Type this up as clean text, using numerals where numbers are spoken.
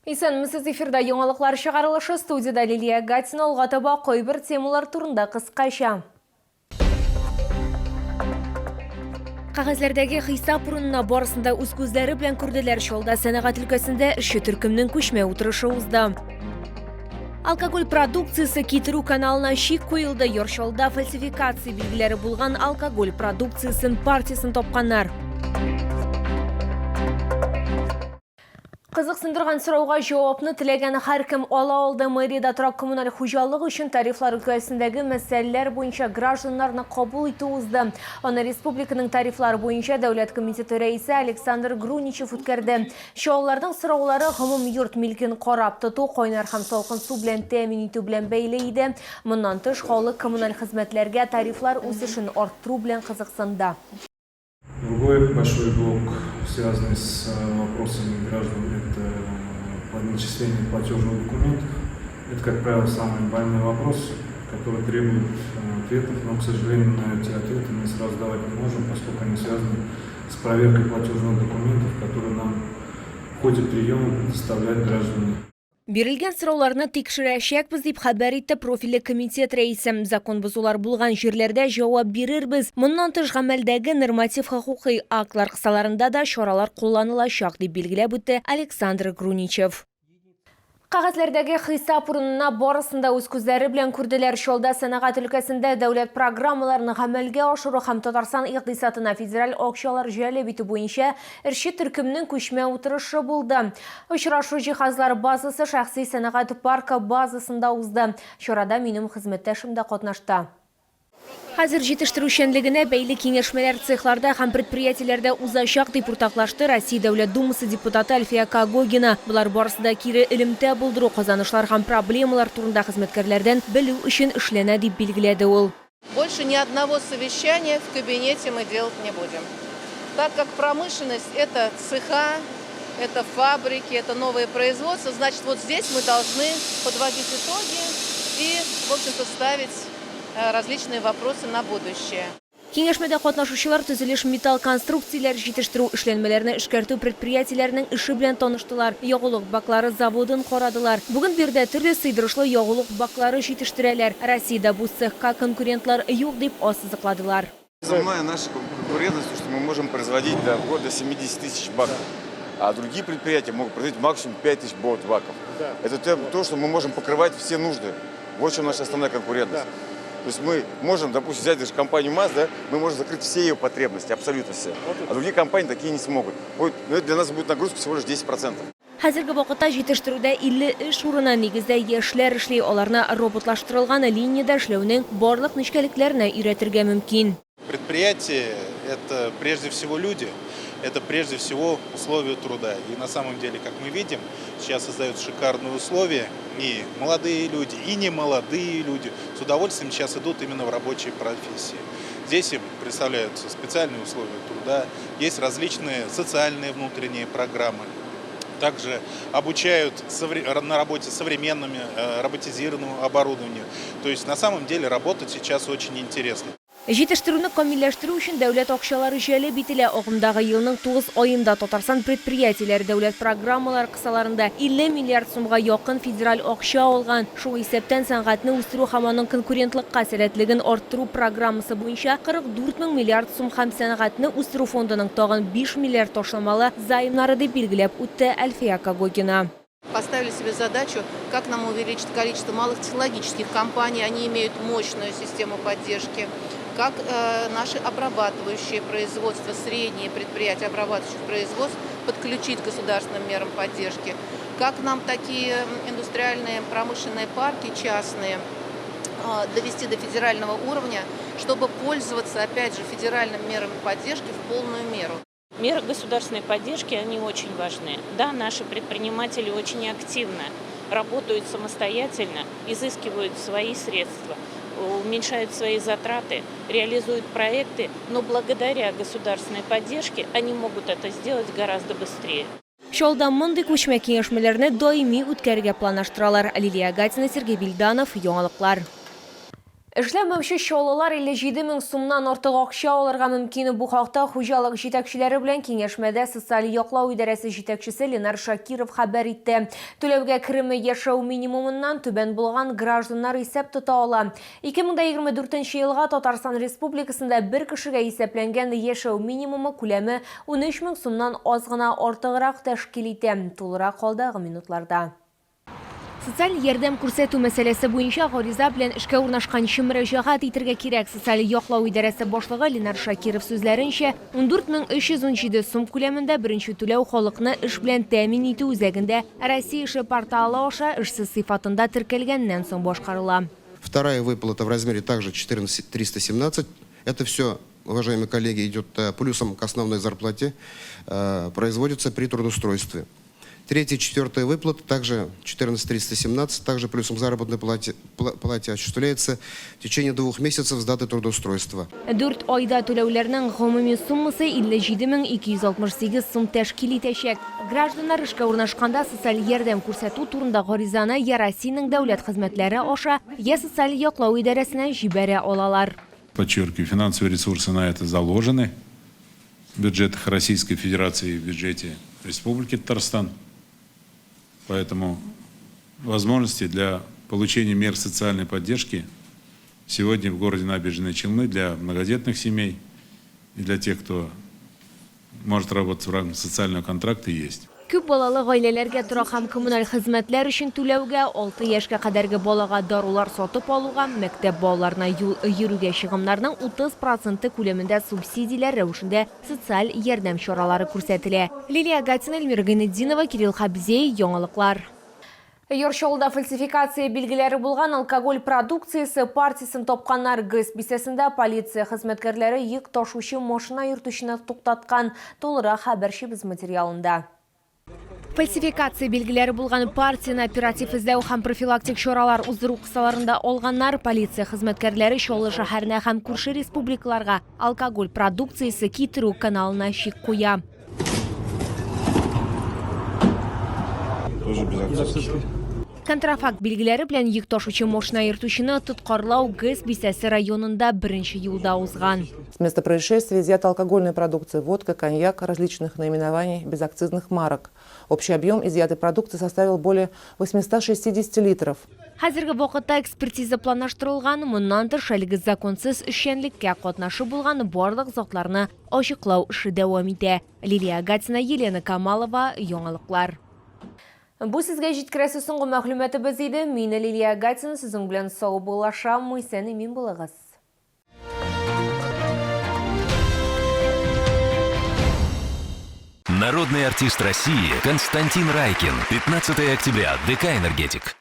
Исәнмесез, эфирда яңалыклар чыгарылышы, студиядә Лилия Гатина. Алга таба кайбер темалар турында кыскача. Кәгазьләрдәге хисап урынына барысын да үз күзләре белән күрделәр. Чалда сәнәгать өлкәсендә эшче төркемнең күчмә утырышы узды. Алкоголь продукциясе китерү каналына чик куелды. Яр Чаллыда фальсификация билгеләре булган алкоголь продукциясен партиясен тапканнар. Кызыксындырган сорауга җавапны теләгән һәркем ала алды. Мэриядә торак-коммуналь хуҗалык өчен тарифлар өлкәсендәге мәсьәләләр буенча гражданнарны кабул итү узды. Аны республиканың тарифлар буенча дәүләт комитеты рәисе Александр Груничев үткәрде. Чаллыларның сораулары гомумйорт милкен карап тоту, кайнар һәм салкын су белән тәэмин итү белән бәйле иде. Моннан тыш, халык коммуналь хезмәтләргә тарифлар үсешен арттыру белән кызыксынды. Другой большой блок, связанный с э, вопросами граждан, это э, начисление платежных документов. Это, как правило, самый больной вопрос, который требует э, ответов, но, к сожалению, на эти ответы мы сразу давать не можем, поскольку они связаны с проверкой платежных документов, которые нам в ходе приема предоставляют граждане. Бирелгән сорауларны тикшерәчәкбез, дип хәбәр итте профильле комитет рәисе. Закон бозулар булган җирләрдә җавап бирербез. Моннан тыш, гамәлдәге норматив хокукый актлар кысаларында да чаралар кулланылачак, дип билгеләп үтте Александр Груничев. Кәгазьләрдәге хисап урынына барысын да үз күзләре белән күрделәр. Чалда сәнәгать өлкәсендә дәүләт программаларын гамәлгә ашыру һәм Татарстан икътисадына федераль акчалар җәлеп итү буенча Эшче төркемнең күчмә утырышы булды. Очрашу җиһазлар базасы шәхси сәнәгать паркы базасында узды. Чарада минем хезмәттәшем дә катнашты. Хәзер җитештерүчәнлегенә бәйле киңәшмәләр цехларда һәм предприятиеләрдә узачак, дип уртаклашты Россия Дәүләт Думасы депутаты Әлфия Когогина. Болар барысы да кире элемтә булдыру, казанышлар һәм проблемалар турында хезмәткәрләрдән белү өчен эшләнә, дип билгеләде ул. Больше ни одного совещания в кабинете мы делать не будем. Так как промышленность – это цеха, это фабрики, это новые производства, значит, вот здесь мы должны подводить итоги и, в общем-то, ставить э, различные вопросы на будущее. Киңәшмәдә катнашучылар төзелеш металл конструкцияләр җитештерү, эшләнмәләрне эшкәртү предприятиеләренең эше белән таныштылар, ягулык баклары заводын карадылар. Бүген биредә төрле сыйдырышлы ягулык баклары җитештерәләр. Россиядә бу цехка конкурентлар юк, дип ассызыкладылар. Основная наша конкурентность, что мы можем производить до года 70 тысяч баков, а другие предприятия могут производить максимум 5 тысяч баков. Это то, что мы можем покрывать все нужды. Вот в чем наша основная конкурентность. То есть мы можем, допустим, взять даже компанию МАЗ, да, мы можем закрыть все ее потребности, абсолютно все. А другие компании такие не смогут. Будет, но это для нас будет нагрузка всего лишь 10%. Хәзерге вакытта җитештерүдә 50 эш урыны, нигездә яшьләр эшли, аларны роботлаштырылган линиядә эшләүнең барлык нечкәлекләренә өйрәтергә мөмкин. Предприятие – это прежде всего люди, это прежде всего условия труда. И на самом деле, как мы видим, сейчас создают шикарные условия. И молодые люди, и немолодые люди с удовольствием сейчас идут именно в рабочие профессии. Здесь им представляются специальные условия труда, есть различные социальные внутренние программы. Также обучают на работе современными э, роботизированному оборудованию. То есть на самом деле работать сейчас очень интересно. Җитештерүне камилләштерү өчен дәүләт акчалары җәлеп ителә. Агымдагы елның 9 аенда Татарстан предприятиеләре дәүләт программалары кысаларында 50 миллиард сумга якын федераль акча алган. Шул исәптән сәнәгатьне үстерү һәм аның конкурентлыкка сәләтлеген арттыру программасы буенча 44 мең миллиард сум һәм сәнәгатьне үстерү фондының тагын 5 миллиард ташламалы займнары, дип билгеләп үтте Әлфия Когогина. Поставили себе задачу, как нам увеличить количество малых технологических компаний, они имеют мощную систему поддержки, как э, наши обрабатывающие производства, средние предприятия обрабатывающих производств подключить к государственным мерам поддержки, как нам такие индустриальные промышленные парки частные э, довести до федерального уровня, чтобы пользоваться, опять же, федеральными мерами поддержки в полную меру. Меры государственной поддержки, они очень важны. Да, наши предприниматели очень активно работают самостоятельно, изыскивают свои средства, уменьшают свои затраты, реализуют проекты, но благодаря государственной поддержке они могут это сделать гораздо быстрее. Чаллыда мондый күчмә киңәшмәләрне даими үткәрергә планлаштыралар. Лилия Гатина, Сергей Вильданов, Яңалыклар. Эшләмәүче чаллылар 57 мең сумнан артык акча алырга мөмкин. Бу хакта хуҗалык җитәкчеләре белән киңәшмәдә социаль яклау идарәсе җитәкчесе Ленар Шакиров хәбәр итте. Түләүгә кереме яшәү минимумыннан түбән булган гражданнар исәп тота ала. 2024 нче елга Татарстан Республикасында бер кешегә исәпләнгән яшәү минимумы күләме 13 мең сумнан аз гына артыграк тәшкил итә. Тулырак алдагы минутларда. Социаль ярдәм күрсәтү мәсьәләсе буенча гариза белән эшкә урнашканчы мөрәҗәгать итергә кирәк. Социаль яклау идарәсе башлыгы Ленар Шакиров сүзләренчә, 14317 сум күләмендә беренче түләү халыкны эш белән тәэмин итү үзәгендә Россия эше порталы аша эшсез сыйфатында теркәлгәннән соң башкарыла. Вторая выплата в размере также 14 317. Это все, уважаемые коллеги, идет плюсом к основной зарплате, производится при трудоустройстве. Третья и четвертая выплата, также 14 317, также плюсом к заработной плате, плате осуществляется в течение двух месяцев с даты трудоустройства. Дүрт айда түләүләрнең гомуми суммасы 57 268 сум тәшкил итәчәк. Гражданнар эшкә урнашканда социаль ярдәм күрсәтү турында гаризаны я Россиянең дәүләт хезмәтләре аша, я социаль яклау идарәсенә җибәрә алалар. Подчеркиваю, финансовые ресурсы на это заложены в бюджетах Российской Федерации и в бюджете Республики Татарстан. Поэтому возможности для получения мер социальной поддержки сегодня в городе Набережные Челны для многодетных семей и для тех, кто может работать в рамках социального контракта, есть. Күп балалы гаиләләргә торак һәм коммуналь хезмәтләр өчен түләүгә, 6 яшькә кадәрге балага дарулар сатып алуга, мәктәп балаларына юл йөрүгә чыгымнарның 30 проценты күләмендә субсидияләр рәвешендә социаль ярдәм чаралары күрсәтелә. Лилия Гатина, Эльмира Гайнетдинова, Кирилл Хабзей, Яңалыклар. Яр Чаллыда фальсификация билгеләре булган алкоголь продукциясе партиясен тапканнар. ГЭС бистәсендә полиция хезмәткәрләре йөк ташучы машина йөртүчене туктаткан. Тулырак хәбәрчебез материалында. Фальсификация билгеләре булган партияне оператив эзләү һәм профилактик чаралар уздыру кысаларында алганнар. Полиция хезмәткәрләре Чаллы шәһәренә һәм күрше республикаларга алкоголь продукциясе китерү каналына чик куя. Тоже без акциза. Контрафакт билгеләре белән йөк ташучы машина йөртүчене тоткарлау ГЭС бистәсе районында беренче юлда узган. С места происшествия изъята алкогольная продукция, водка, коньяк различных наименований, безакцизных марок. Общий объем изъятой продукции составил более 860 литров. Хәзерге вакытта экспертиза планлаштырылган, моннан тыш әлеге законсыз эшчәнлеккә катнашы булган барлык затларны ачыклау эше дәвам итә. Лилия Гатина, Елена Камалова, Яңалыклар. Бу сезгә җиткерәсе соңгы мәгълүматыбыз иде. Мин Лилия Гатина сезнең белән саубуллашам. Исән имин булыгыз. Народный артист России Константин Райкин. 15 октября. ДК «Энергетик».